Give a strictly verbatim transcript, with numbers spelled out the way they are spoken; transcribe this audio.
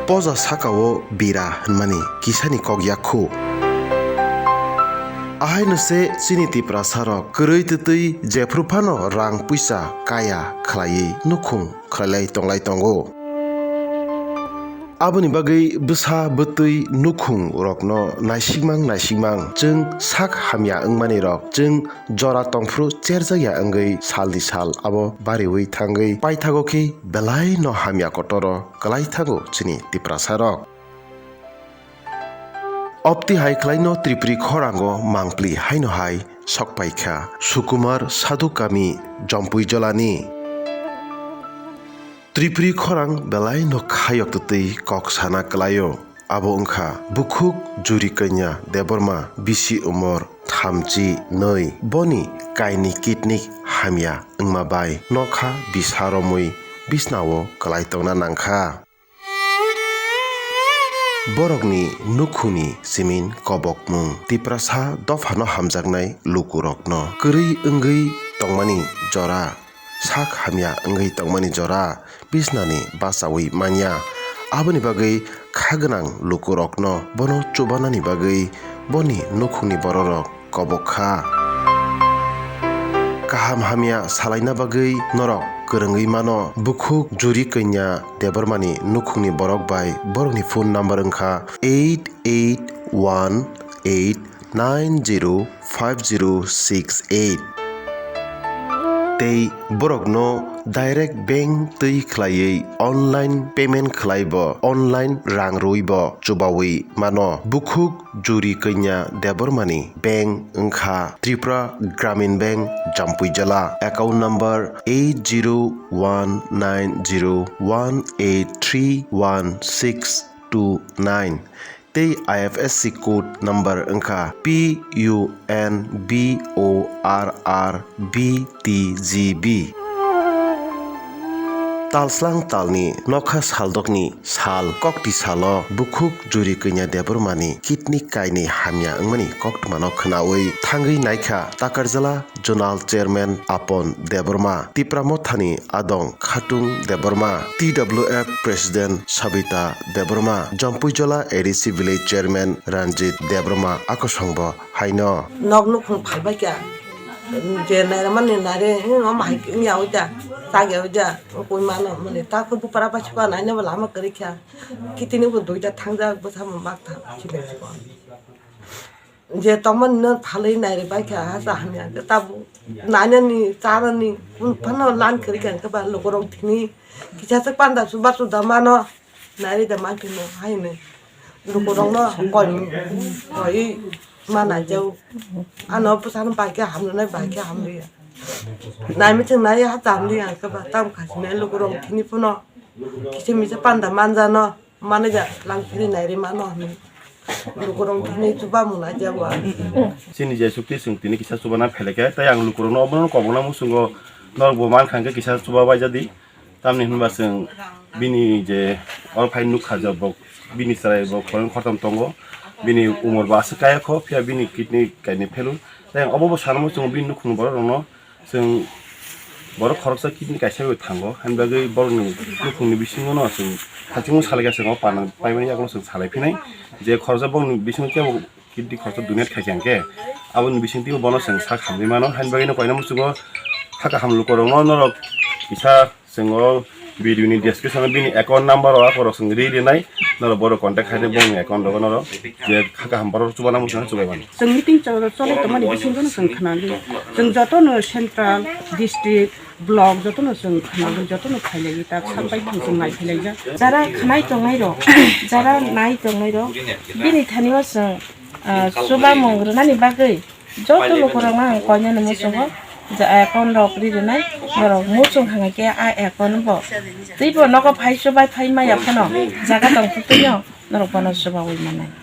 Poja saka-o bira hwnmani kisani kok yakhu. Ahaino se chini Tiprasa rok kwrwi twtwi jephru phano rang puisa kaya khlaiwi nukhung khlailai tonglai tongo. Aboni bagwi bwsa bwtwi nukhung rokno naisikmang naisikmang chwng sak hamya wngmani rok chwng jora tongphru cherjakya wngwi salni sal abo bariwi thangwi paithago khe belai no hamya kotoro kwlai thango chini Tiprasa rok. Opti hai khlaino Tripuri khorango mangpli haino hai sok paikha Sukumar Sadhu Kami Jompui Jolani. Tripuri khorang belai no khayok twtwi kok sana kwlaio. Abo wngkha bukhuk Juri Kanya Debbarma bisi umor thamchi nwi. Boni kaini kidney hamya wngma bai nokha bisa romwi bisnao kwlai tongna nangkha. Borokni nukhungni simin kobokmung Tiprasa dophano hamjaknai lukurokno kwrwi wngwi tongmani jora, sak hamya wngwi tongmani jora bisnani bachaui manya. Aboni bagwi kha gwnang lukurokno bono chubanani bagwi boni nukhungni bororok kobok kha. Kaham hamya salaina bagwi norok kwrwngwi mano. Bukhuk Juri Kanya Debbarmani nukhungni borok bai borokni phone number wngkha eight eight one eight nine zero five zero six eight. Tei borokno direct bank twi khlaiwi online payment khlaibo, online rang rwibo chubawi mano. Bukhuk Juri Kanya Debbarmani bank wngkha Tripura Gramin Bank, Jampui Jala, account number eight zero one nine zero one eight three one six two nine. Tei I F S C code number wngkha P U N B O R R B T G B. Talslang talni nokha saldokni sal kokti salo bukhuk Juri Kanya Debbarmani kidney kainwi hamya wngmani koktwmano khwnawi thangwi naikha Takarjala Zonal Chairman Apon Debbarma, Tipra Mothani Adong Khatung Debbarma, T W F President Sabita Debbarma, Jampuijola A D C Village Chairman Ranjit Debbarma akosongbo haino. Nok nukhung phalbaikha, je nairwmani naire, hmm, omo hai wngya oida, chagya oida, koi mano, mani ta khe bupra bai sukha nainabo lama kwrwikha, kitini bo duita thangjak, bwsamo mak thang, chini. Je tongmani no phalwi nairwbaikha, ha cha hamya khe tabuk nainani, chanani, phano lan kwrwikha, hwnkhe ba lukurok thini kisa se panda chuba chuda mano, nairwi da mankhe no, haino lukurokno koi, koi ma naijao. Ano bwsano bai khe hamrwnai, bai khe hamrwya. Naimithung nai ha chamliya, hwnkhe ba tamo khasinai lukurok thini phano kisa misa panda manjano. Mane ja lang phiri nai ri mano hinwi. Lukurok thini chuba mung nai ja wa. Chini je sukti chwng tini kisa chuba na phelekhe, tei ang lukurokno obono kobokna muchungo norokbo mankha hwnkhe kisa chuba bai jadi. Tamni hwnba chwng bini je oro phai nukha je bo bini chwrai bo khorang khortam tongo. Bini umor bo aswk kaya kho, phiya bini kidney kainwi phelu. Tei ang obo bo sana muchungo bini nukhungni borok rokno. Chwng borok khoroksa kidney kaisa bai thango, haini bagwi borokni nukhungni bisingo no chwng hachingwi salaikha, chwng o panang paimani yagulo chwng salai phinai je khoroksa borokni bisingo kebo kidney khoroksa donate khaikha hwnkhe aboni bisingtwi bono chwng sak hamwi mano. Haini bagwi no koina muchungo hakha ham lukurokno norok kisa chwng o video ni description o bini account number o akorok chwng ri rinai, norok borok contact khainai bongni account rogo norok je hakha ham borok chubana muchungo chubai mano. Chwng meeting cholo-, choli tongmani bisingo no chwng khna di. Chwng jotono central, district, block jotono chwng khna di, jotono phailaiwi tak sak bai thang chwng nai phailaijak. Jara khnai tongnai rok, jara nai tongnai rok, bini thani o chwng, ah, chubamung rwnani bagwi joto lukurokno ang koinani muchungo je account rok ri rwnai, borok muchung hwnga khe a account bo twibo nogo phai chubai phai maya phano jaga tong thwtwino norok bono chubaui manai.